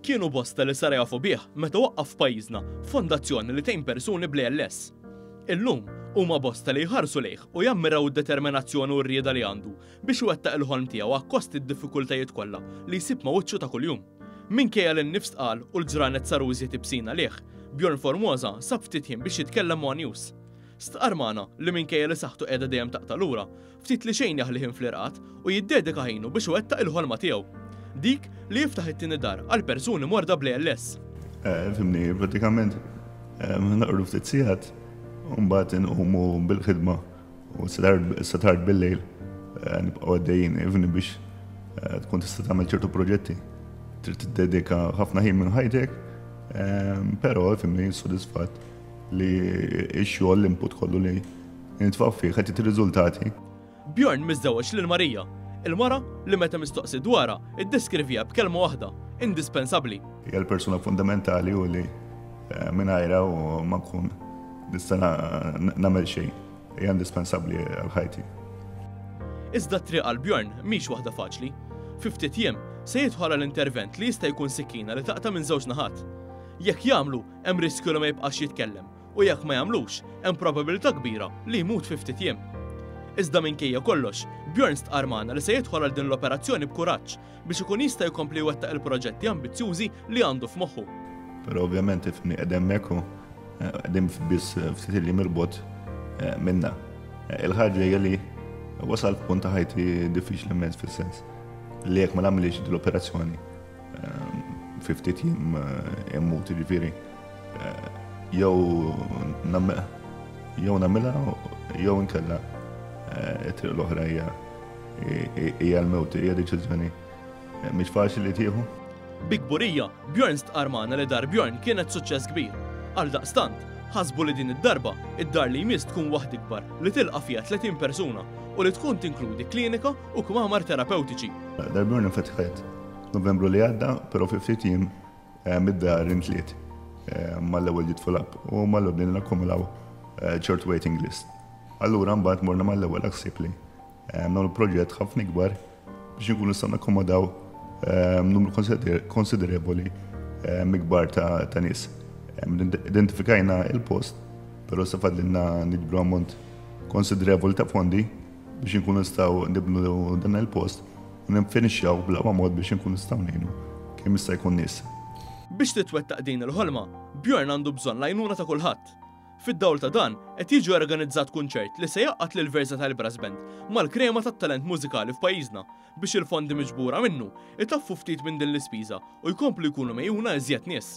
Kienu bosta li saru jafu bih meta waqqaf f'pajjiżna fondazzjoni li tgħin persuni bl-ALS. Illum huma bosta li jħarsu lejh u jammiraw id-determinazzjoni u r-rieda li għandu biex iwettaq il-ħolm tiegħu akkost id-diffikultajiet kollha li jsib ma' wiċċu ta' kuljum. Minkejja li n-nifs tqal u l-ġranet saru iżjed ibsin għalih, Bjorn Formosa sab ftit ħin biex jitkellem ma' News. Stqarr magħna li minkejja li saħħtu qiegħda dejjem taqta' lura, ftit li xejn jaħli ħin fl-irqad u jiddedika ħinu biex iwettaq il-ħolma tiegħu. Dik li jiftaħ it-tieni dar għal persuni morda bl-ALS. Fimni, pratikament naqru ftit sigħat u mbagħad inqumu bil-ħidma u sa tard bil-lejl nibqgħu għaddejjin, ifhimni biex tkun tista' tagħmel ċertu proġetti. Trid tiddedika ħafna ħin minn ħajtek, però ifhimni sodisfatt li x-xogħol l-input kollu li nitfgħu fih qed jagħti riżultati. Bjorn miżżewweġ lil Marija, il-mara li meta mistoqsi dwarha iddeskrivieha b'kelma waħda, indispensabbli. Hija l-persuna fundamentali u li eh, mingħajrha u ma nkun nista' nagħmel xejn. Hija indispensabbli għal ħajti. Iżda t-triq għal Bjorn mhix waħda faċli. Fi ftit jiem se jidħol għal intervent li jista' jkun sikkina li taqta' minn żewġ naħat. Jekk jagħmlu, hemm riskju li ma jibqax jitkellem u jekk ma jagħmlux, hemm probabilità kbira li jmut fi ftit jiem. Iżda minkejja kollox, Bjorn stqarr magħna li se jidħol għal din l-operazzjoni b'kuraġġ biex ikun jista' jkompli jwettaq il-proġetti ambizzjużi li għandu f'moħħu. Però ovvjament ifhimni qed hemmhekk u qegħdin biss ftit il-jiem 'il bogħod minna. Il-ħaġa hija li wasalt f'punt ta' ħajti diffiċli immens fis-sens li jekk ma nagħmilx din l-operazzjoni fi ftit jiem immut, jiġifieri jew jew nagħmilha jew inkella it-triq l-oħra hija hija l-mewt, hija deċiżjoni mhix faċli li tieħu. Bi kburija, Bjorn stqarr magħna li Dar Bjorn kienet suċċess kbir. Għaldaqstant, ħasbu li din id-darba, id-dar li jmiss tkun waħda ikbar li tilqa' fiha 30 persuna u li tkun tinkludi klinika u kmamar terapewtiċi. Dar Bjorn infetħet Novembru li għadda, però fi ftit jiem mid-dar intliet mal-ewwel ġiet full up u mal-ewwel bdejna nakkumulaw ċertu waiting list. Allura mbagħad morna mal-ewwel ħsieb li nagħmlu proġett ħafna ikbar biex inkunu nistgħu nakkomodaw numru konsiderevoli ikbar ta' nies. Identifikajna il-post, però sa fadlilna niġbru ammont konsiderevoli ta' fondi biex inkunu nistgħu nibnu dan il-post u nfinixxjaw bl-aqwa mod biex inkunu nistgħu ngħinu kemm jista' jkun nies. Biex titwettaq din il-ħolma, Bjorn għandu bżonn l-għajnuna ta' kulħadd. Fid-dawl ta' dan, qed jiġi organizzat kunċert li se jgħaqqad lil Versatile Brass Band mal-krema tat-talent mużikali f'pajjiżna biex il-fondi miġbura minnu itaffu ftit minn din l-ispiża u jkomplu jkunu megħjuna iżjed nies.